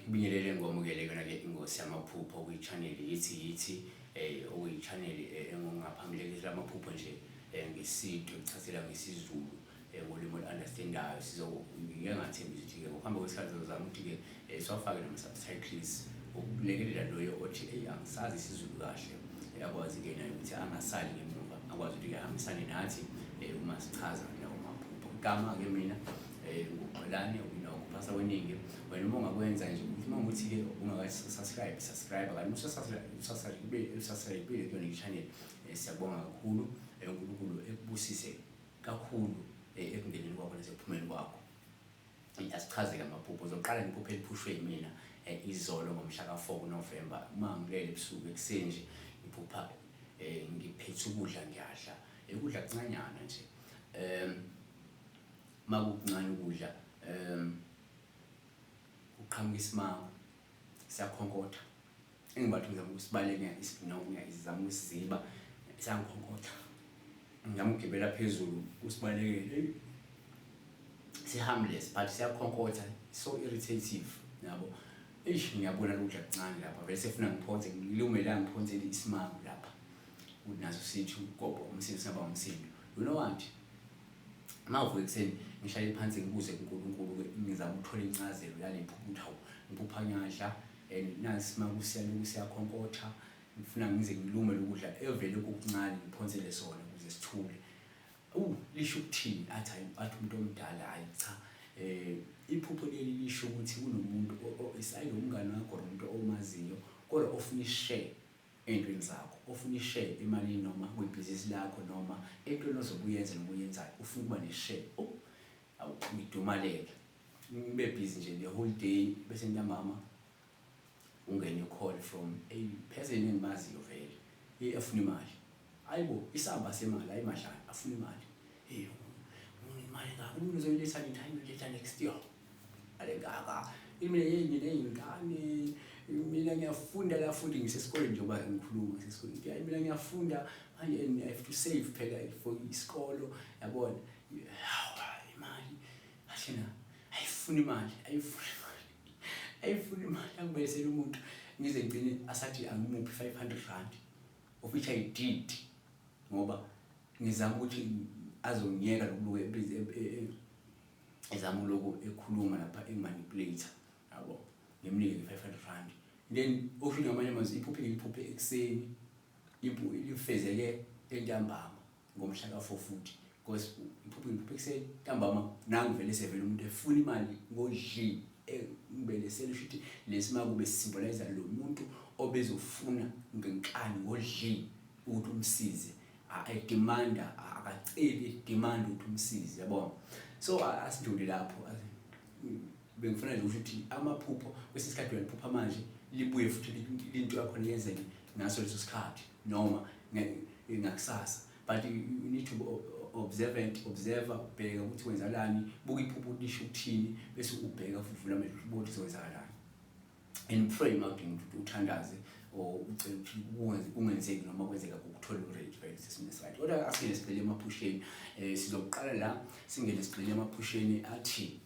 Ngikubingelele ngikwamukele kuyona-ke ingosi yamaphupho kwi-channel yithi yithi okuyi-channel engungaphambilekile amaphupho nje ngesintu ekuchazela ngesiZulu ngolimi olu-understandayo. Ngike ngathembisa ukuthi-ke ngokuhamba kwesikhathi sizozama ukuthi-ke siwafake nama-subtitles ukulekelela loyo othi eyi angisazi isiZulu kahle, akwazi-ke naye ukuthi angasali ngemuva, akwazi ukuthi-ke ahambisane nathi uma sichaza lawo maphupho. Igama-ke mina nguXolani nokuphasa kweningi. Wena uma ungakwenza nje ukuthi uma ukuthi-ke ungaka-subscribe, subscribe, kanti uma usubscribe kuyona i-channel, siyabonga kakhulu. UNkulunkulu ekubusise kakhulu ekungeneni kwakho nasekuphumeni kwakho. Asichaze-ke amaphupho. Uzoqala ngephupho eliphushwe yimina izolo ngomhla ka-4 kuNovemba. Uma ngilele ebusuku ekuseni nje ngiphupha ngiphethe ukudla ngiyadla. Ukudla kuncanyana nje. Uma kukuncane ukudla kuqhamuka isimango siyakhonkotha. Engibathi ngizama ukusibaleka ngizama ukusiziba siyangikhonkotha. Ngizama ukugibela phezulu kusibalekele. Si-harmless but siyakhonkotha, so irritative yabo. Eish, ngiyabona lokudla kuncane lapha, vele sefuna ngiphonse ngilume la ngiphonsele isimango lapha. Ukuthi naso sithi ukugobha umsindo singaba umsindo. You know what? Uma ngivuka ekuseni ngihlale phansi ngibuze kuNkulunkulu-ke ngizama ukuthola incazelo yale phupho ukuthi hawu ngiphupha ngiyadla and nasi isimango siyaloku siyakhonkotha, ngifuna ngize ngilume lokudla evele kukuncane ngiphonsele sona ukuze sithule. Lisho ukuthini? Athi hhayi, athi umuntu omdala hhayi cha, iphupho leli lisho ukuthi kunomuntu is either umngani wakho or umuntu omaziyo kodwa ofuna i-share ey'ntweni zakho, ofuna i-share emalini noma kwibhizinisi lakho noma entweni ozobe uyenza noma oyenzayo, ufuna ukuba ne-share. Oh, awu ngidumaleke, ngibe busy nje the whole day bese ntambama ungene i-call from a person engimaziyo vele efuna imali. Hayi bo, isamba semali, hayi madlana, afuna imali. Hey, imali engaka, umuntu uzoyiletha nini? Hayi ngiyoyiletha next year. Imali engaka. Mina hey nginey'ngane, mina ngiyafunda la futhi ngisesikoleni njengoba ngikhuluma ngisesikoleni. Hayi mina ngiyafunda manje and I have to save phela for isikolo, yabona. Hawu imali, athi na, ayifuni imali, ayifuni imali. Ayifuni imali angibuyisele umuntu ngize ngigcine asathi angimuphi R500 of which I did ngoba ngizama ukuthi azongiyeka lokuloku ezama uloku ekhuluma lapha engimanipulate yabo, ngimnike nge-R500. Then okusho ngamanye amazwi iphupho engiliphuphe ekuseni lifezeke entambama ngomhla ka-4 futhi, because iphupho ngiliphuphe ekuseni, ntambama nangu vele sevele umuntu efuna imali ngodli engibelesela. Usho ukuthi lesi makube sisymbolize lo muntu obezofuna ngenkani ngodli ukuthi umsize, edemanda, akaceli, demand ukuthi umsize, yabo. So asidlule lapho. Bengifuna nje ukusho ukuthi amaphupho kwesinye isikhathi uyaliphupha manje libuye futhi linto yakhona yenzeke ngaso leso sikhathi noma ngakusasa, but you need to be observant, observer, ubheka ukuthi kwenzakalani, buka iphupho ukuthi lisho ukuthini, bese ubheka futhi uvula amehlo ubone ukuthi kwenzakalani and pray uma kudinga ukuthi uthandaze or ucele ukuthi kungenzeki noma kwenzeka kukuthole u-ready vele sesimeni right. Kodwa asingene sigxile emaphusheni. Sizoqala la singene sigxile emaphusheni athi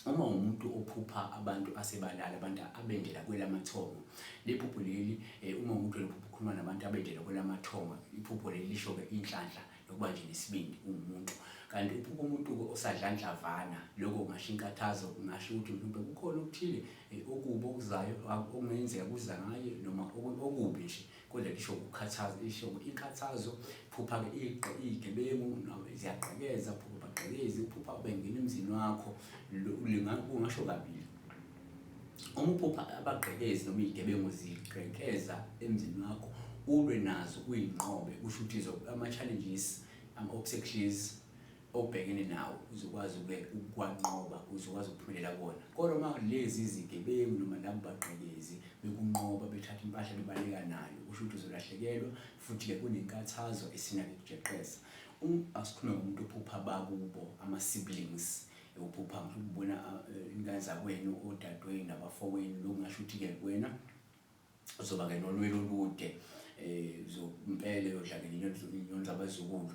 uma umuntu ophupha abantu asebalala, abantu abendela kwelamathongo. Lephupho leli, uma umuntu wena uphupha ukhuluma nabantu abendela kwelamathongo, iphupho leli lisho-ke inhlanhla nokuba nje nesibindi uwumuntu. Kanti uphupha umuntu-ke osadla nhlavana, lokho kungasho inkathazo, kungasho ukuthi mhlawumbe kukhona okuthile okubi okuzayo okungenzeka kuza ngaye noma okubi nje, kodwa lisho ukukhathaza, lisho inkathazo. Phupha-ke iy'gebengu ziyagqekeza, phupha abagqekezi, uphupha bengena emzini wakho, kungasho kabili. Uma uphupha abagqekezi noma iy'gebengu zigqekeza emzini wakho, ulwe nazo uyinqobe, kusho ukuthi ama-challenges, ama-obstacles obhekene nawo uzokwazi-ke ukwanqoba, uzokwazi ukuphumelela kuwona. Kodwa uma lezi zigebengu noma labo bagqekezi bekunqoba bethatha impahla bebaleka nayo, kusho ukuthi uzolahlekelwa futhi-ke kunenkathazo esinake kujeqeza. Asikhulume ngomuntu ophupha abakubo, ama-siblings, uphupha mhlawumbe ubona ingane zakwenu, odadewenu nabafowenu, lokhu kungasho ukuthi-ke wena uzoba-ke nolwelo olude, uzompela uyodla-ke inyoni zabazukulu.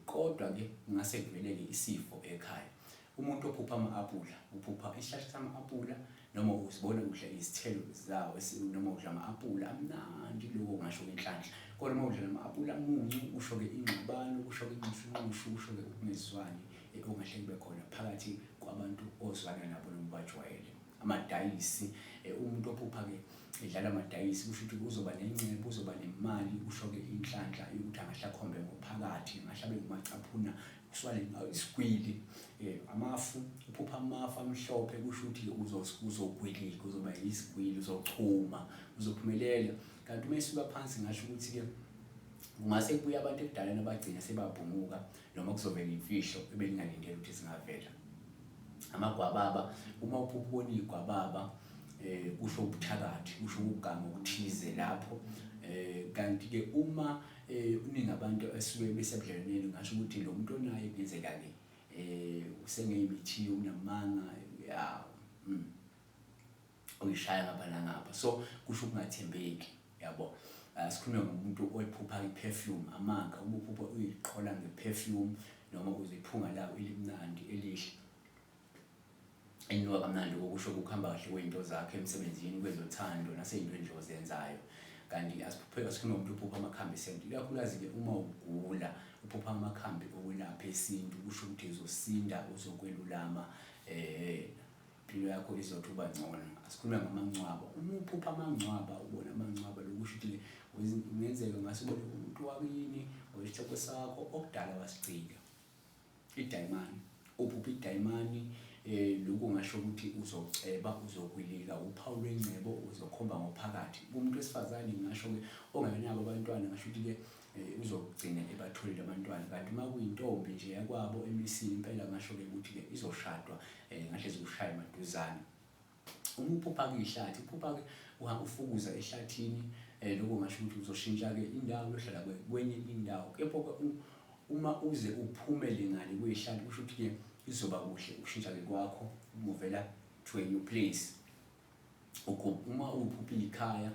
Kodwa-ke kungase kuvele-ke isifo ekhaya. Umuntu ophupha ama-apula, uphupha isihlahla sama-apula. noma uzibona udla izithelo zawo noma udla ama-apula amnandi, lokho kungasho-ke inhlanhla. Kodwa uma udla nama-apula amuncu kusho-ke ingxabano, kusho-ke inxushunxushu, kusho-ke ukungezwani okungahle kube khona phakathi kwabantu ozwana nabo noma ubajwayele. Amadayisi, umuntu ophupha-ke edlala amadayisi kusho ukuthi uzoba nengcebo, uzoba nemali, kusho-ke inhlanhla yokuthi angahle akhombe ngophakathi, angahle abe ngumacaphuna kuswale isigwili, amafu, uphupha amafu amhlophe kusho ukuthi uzogwilika, uzoba yisigwili, uzochuma, uzophumelela. Kanti uma esuka phansi ngasho ukuthi-ke kungase kubuye abantu ekudaleni abagcina sebabhunguka noma kuzovela imfihlo ebeningalindele ukuthi zingavela. Amagwababa, uma uphupha ubona igwababa kusho ubuthakathi, kusho ukuganga okuthize lapho. Kanti-ke uma ningabantu esuke besebudlelwaneni ngasho ukuthi lo muntu onaye kungenzeka-ke usengeyimithiyo, unamanga ya uyishaya ngapha nangapha, so kusho ukungathembeki yabo. Sikhulume ngomuntu oyiphupha i-perfume, amanka, uma uphupha uyiqhola nge-perfume noma uziphunga lawo elimnandi elihle elinuka kamnandi, okusho ukuhamba kahle kwey'nto zakhe emsebenzini, kwezothando nasey'ntweni nje ozenzayo. Kanti asiphuphe asikhulume ngomuntu ophupha amakhambi esintu, ikakhulukazi-ke uma ugula uphupha amakhambi okwelapha esintu, kusho ukuthi uzosinda, uzokwelulama, impilo yakho izothi uba ngcono. Asikhulume ngamangcwaba, uma uphupha amangcwaba ubona amangcwaba, lokhu kusho ukuthi kungenzeka ngase ubone umuntu wakini or isihlobo sakho okudala wasigcika. Idayimani, uphupha idayimani, lokhu kungasho ukuthi uzoceba, uzokwilika, uphawu lwengcebo, uzokhomba ngophakathi. Kumuntu wesifazane ngingasho-ke ongenabo abantwana, ngasho ukuthi-ke uzogcina ebatholile abantwana. Kanti uma kuyintombi nje yakwabo emisile impela, ngasho-ke ukuthi-ke izoshadwa, ngahle zikushaye maduzane. Uma uphupha-ke ihlathi, uphupha-ke uhamba ufukuza ehlathini, lokho ngasho ukuthi uzoshintsha-ke indawo, uyohlala kwenye indawo. Kepha-ke uma uze uphumele ngale kwehlathi, kusho ukuthi-ke izoba kuhle ukushintsha-ke kwakho, umuvela to a new place. Uma uphupha ikhaya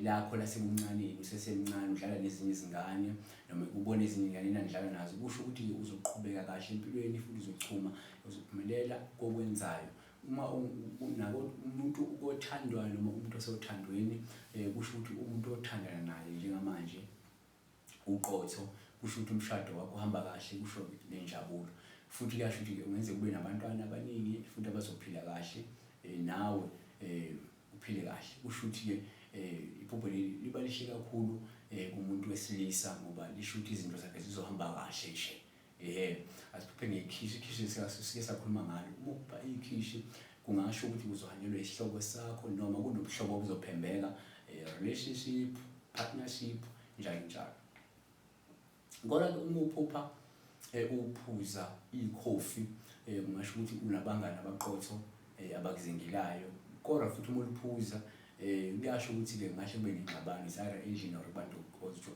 lakho lasebuncaneni, usesemncane udlala nezinye izingane noma ubona ezinye iy'ngane enanidlala nazo, kusho ukuthi-ke uzoqhubeka kahle empilweni futhi uzochuma, uzophumelela kokwenzayo. Uma nako umuntu othandwayo noma umuntu osothandweni, kusho ukuthi umuntu othandana naye njengamanje uqotho, kusho ukuthi umshado wakho uhamba kahle, kusho nenjabulo. Futhi kuyasho ukuthi-ke kungenzeka ube nabantwana abaningi futhi abazophila kahle, nawe uphile kahle. Kusho ukuthi-ke iphupho leli liba lihle kakhulu kumuntu wesilisa ngoba lisho ukuthi izinto zakhe zizohamba kahle nje. Ehhe, asiphuphe ngekhishi, ikhishi sike sakhuluma ngalo. Uma uphupha ikhishi kungasho ukuthi uzohanjelwa isihlobo sakho noma kunobuhlobo obuzophembeka, relationship, partnership, njalo njalo. Kodwa-ke uma uphupha uphuza ikhofi, kungasho ukuthi unabangani abaqotho abakuzingelayo. Kodwa futhi uma uliphuza, kuyasho ukuthi-ke kungahle kube nengxabano, it's either endlini or kubantu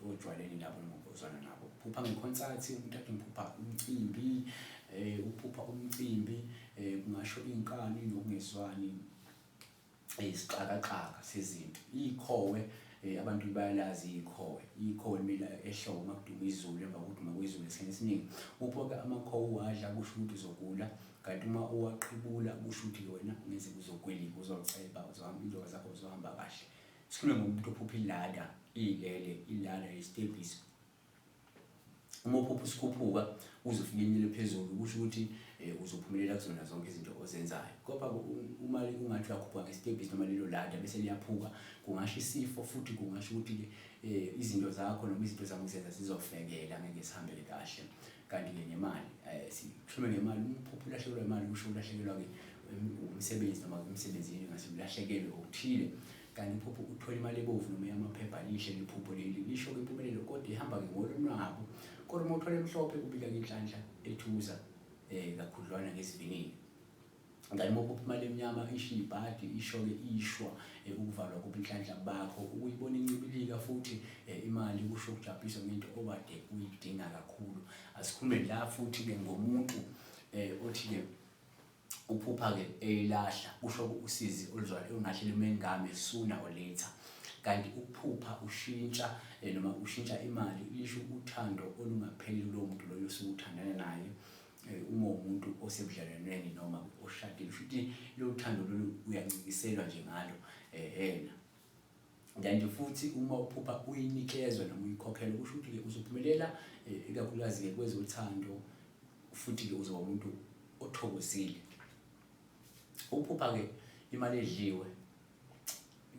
ojwayelene nabo noma ozwana nabo. Uphupha ngekhonsathi, umuntu athi ngiphupha umcimbi, uphupha umcimbi, kungasho inkani nokungezwani, isixakaxaka sezinto. Ikhowe, abantu bayalazi ikhowe, ikhowe limila ehlobo uma kuduma izulu, emva kokuduma kwezulu esikhathini esiningi. Uphuke amakhowe uwadla kusho ukuthi uzogula, kanti uma uwaqhibula kusho ukuthi wena kungenzeka uzokwelika, uzoceba, uzohamba iy'nto zakho zizohamba kahle. Sikhulume ngomuntu ophupha ilada, ilele, ilada yisitebhisi. Uma uphupha usikhuphuka uze ufinyelele phezulu, kusho ukuthi uzophumelela kuzona zonke izinto ozenzayo. Kodwa uma ungathi uyakhuphuka ngesitebhisi noma lelo lada bese liyaphuka, kungasho isifo futhi kungasho ukuthi-ke izinto zakho noma izinto ozama ukuzenza zizofekela, ngeke zihambele kahle. Kanti-ke nemali, sikhulume ngemali, uma uphupha ulahlekelwa imali kusho ulahlekelwa-ke umsebenzi noma emsebenzini ungase ulahlekelwe okuthile. Kanti iphupho uthola imali ebovu noma eyamaphepha, lihle liphupho leli, lisho-ke impumelelo kodwa ihamba-ke ngolonwabo. Kodwa uma uthola emhlophe kubika-ke inhlanhla ethuza kakhudlwana ngesivinini. Kanti uma uphupha imali emnyama isho ibhadi, isho-ke ishwa, ukuvalwa kobunhlanhla bakho, ukuyibona incibilika futhi imali kusho ukujabhiswa ngento okade uyidinga kakhulu. Asikhulume la futhi-ke ngomuntu othi-ke uphupha-ke eyilahla, kusho usizi oluzwayo olungahle lumengame sooner or later. Kanti ukuphupha ushintsha noma ushintsha imali lisho uthando olungapheli kulowo muntu loyo osuke uthandana naye. Uma umuntu osebudlelwaneni noma oshadile, kusho ukuthi lolu thando lolu uyancikiselwa nje ngalo ehena. Kanti futhi uma uphupha uyinikezwa noma uyikhokhela, kusho ukuthi-ke uzophumelela ikakhulukazi-ke kwezothando, futhi-ke uzoba umuntu othokozile. Uphupha-ke imali edliwe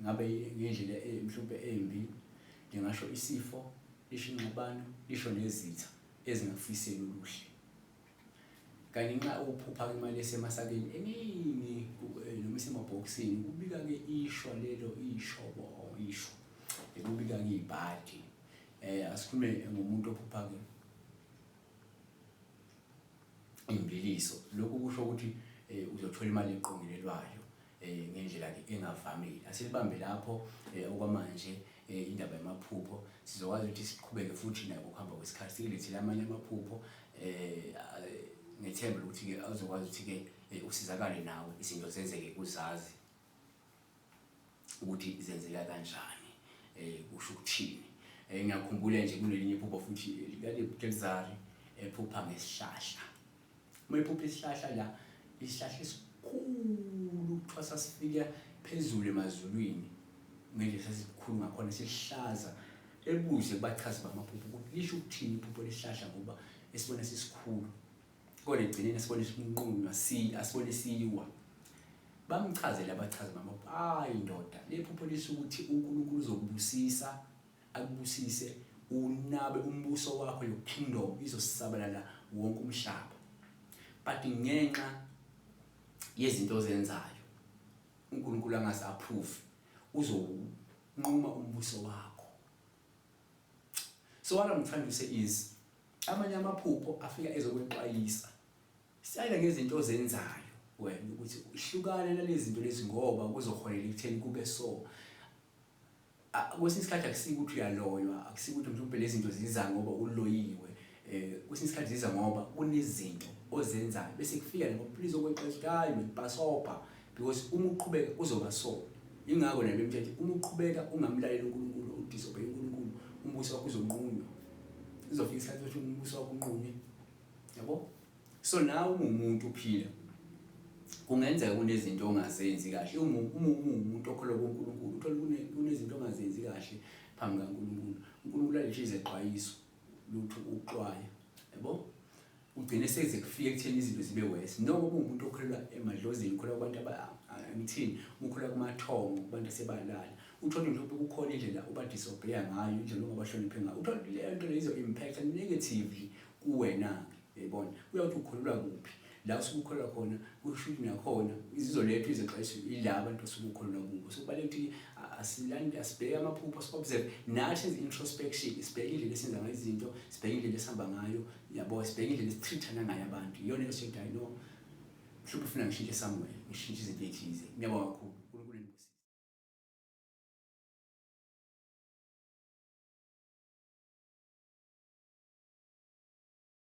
ngabe ngendlela mhlawumbe embi, ngingasho isifo, lisho ingxabano, lisho nezitha ezingakufiseli oluhle. Kanti nxa uphupha imali esemasakeni eningi noma isemabhokisini, kubika-ke ishwa lelo, ishobo, ishwa, kubika-ke ibhadi. Asikhulume ngomuntu ophupha-ke imbiliso. Lokhu kusho ukuthi uzothola imali eqongelelwayo ngendlela-ke engavamile. Asilibambe lapho okwamanje indaba yamaphupho. Sizokwazi ukuthi siqhubeke futhi nayo ngokuhamba kwesikhathi, sikulethele amanye amaphupho ngethemba lokuthi-ke azokwazi ukuthi-ke usizakale nawe, izinto zenzeke kuzazi ukuthi zenzeka kanjani, kusho ukuthini. Ngiyakhumbula nje kunelinye iphupho futhi likaNebukadnezari ephupha ngesihlahla. Uma ephupha isihlahla la, isihlahla esikhulu kuthiwa sasifika phezulu emazulwini ngendlela sasikhulu ngakhona, sihlaza. Ebuze kubachazi bamaphupho ukuthi lisho ukuthini iphupho lesihlahla, ngoba esibona sisikhulu kodwa ekugcineni asibone sinqunywa, asibone siwa. Bamchazele abachazi bamaphupho, hayi ndoda, le phupho lisho ukuthi uNkulunkulu uzokubusisa, akubusise, unabe umbuso wakho, your kingdom izosabalala wonke umhlaba, but ngenxa yezinto ozenzayo uNkulunkulu angase approve, uzowunquma umbuso wakho. So what I'm trying to say is, amanye amaphupho afika ezokwexwayisa siyayela ngezinto ozenzayo wena, ukuthi uhlukane nalezi zinto lezi, ngoba kuzoholela ekutheni kube so. Kwesinye isikhathi akusiko ukuthi uyaloywa, akusiko ukuthi mhlawumbe lezi zinto ziza ngoba uloyiwe. Kwesinye isikhathi ziza ngoba kunezinto ozenzayo, bese kufika nabo, please, okweqesha ukuthi hayi man, bhasobha, because uma uqhubeka kuzoba so. Ingakho nale mthetho, uma uqhubeka ungamlaleli uNkulunkulu, udisobey uNkulunkulu, umbuso wakho uzonqunywa. Izofika isikhathi sokuthi umbuso wakho unqunywe, yabo. So nawe uma umuntu uphila, kungenzeka kunezinto ongazenzi kahle. Uma uwumuntu okholwa kuNkulunkulu, uthole kunezinto ongazenzi kahle phambi kaNkulunkulu, uNkulunkulu alethe izexwayiso lutho ukuxwaya, yabo, ugcine seze kufika ekutheni izinto zibe worse. Noma uwumuntu okholelwa emadlozini, ukholelwa kubantu angithini, ukholelwa kumathongo, kubantu asebalala, uthole mhlawumbe kukhona indlela obadisobheya ngayo, indlela ongabahloniphe ngayo, uthole leyo nto leyo izo-impact negatively kuwena-ke, uyayibona. Kuya ukuthi ukholelwa kuphi, la usuke ukholelwa khona, kusho ukuthi nakhona izizoletha izexwayiso ila abantu osuke ukholelwa kubo. So kubalulekile ukuthi asilande, asibheke amaphupho, si-observe nathi, senze introspection, sibheke indlela esenza ngayo izinto, sibheke indlela esihamba ngayo, yabo, sibheke indlela esitreat-ana ngayo abantu. Iyona esitshela, no, mhlawumbe ufuna ngishintshe somewhere, ngishintshe izinto ey'thize. Ngiyabonga kakhulu.